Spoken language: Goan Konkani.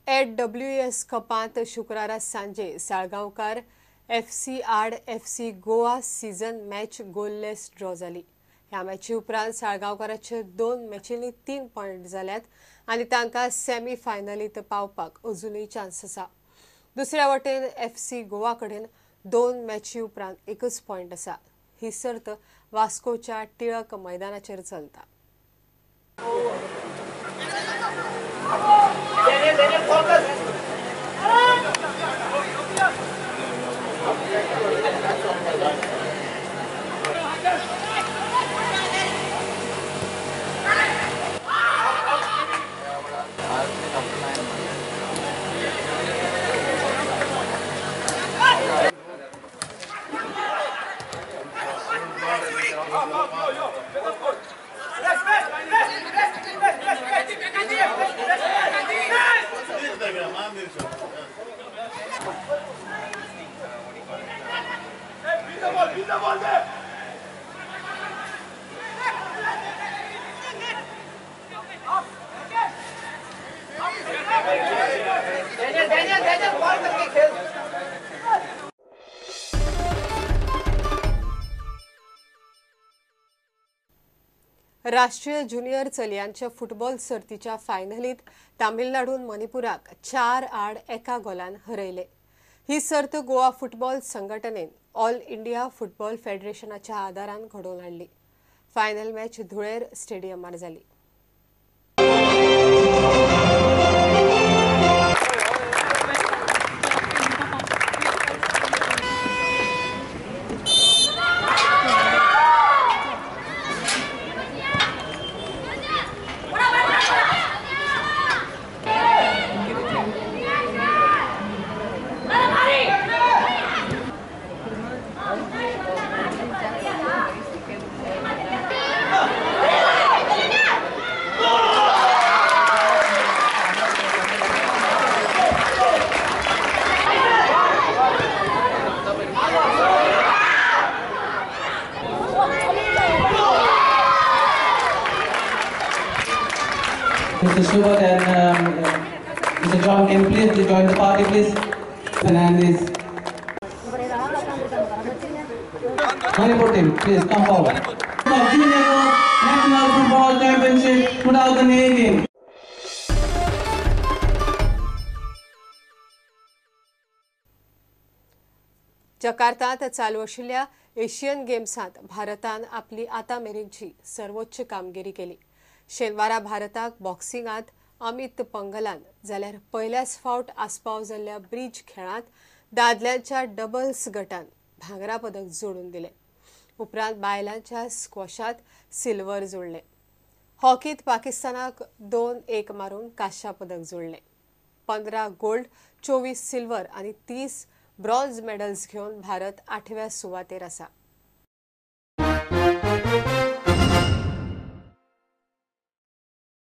AWS कपांत शुक्रारा सांजे साळगांवकार एफसी आड FC Goa season match goalless draw जाली. ह्या मॅची उपरांत साळगांवकाराचे 2 मॅचींनी 3 पॉयंट जाल्यात आनी तांकां सेमी फायनलीत पावपाक अजुनूय चान्स आसा. दुसऱ्या वटेन एफसी गोवा कडेन 2 मॅची उपरांत 1 पॉयंट आसा. ही सर्त वास्कोच्या टिळक मैदानाचेर चलता. राष्ट्रीय ज्युनियर चलयांच्या फुटबॉल सर्तीच्या फायनलीत तामिळनाडून मणिपुराक 4-1 गोलान हरयले. ही सर्त गोवा फुटबॉल संघटनेन ऑल इंडिया फुटबॉल फेडरेशनाच्या आदारान घडोवन हाडली. फायनल मॅच धुळेर स्टेडियमार जाली. Mr. Schubert and Mr. John, can you please join the party, please? Fernandez. Manipur team, please come forward. Junior National Football Championship 2018. जकार्तात चालू आशिल्ल्या एशियन गेम्सांत भारतान आपली आतां मेरेनची सर्वोच्च कामगिरी केली. शेनवारा भारताक बॉक्सिंगांत अमित पंगलान जाल्यार पयल्याच फावट आस्पाव जाल्ल्या ब्रिज खेळांत दादल्यांच्या डबल्स गटान भांगरा पदक जोडून दिलें. उपरांत बायलांच्या स्क्वॉशांत सिल्वर जोडलें. हॉकीत पाकिस्तानाक 2-1 मारून कांश्या पदक जोडलें. 15 गोल्ड, 24 सिल्वर आनी 30 ब्रॉन्झ मेडल्स घेवन भारत 8व्या सुवातेर आसा.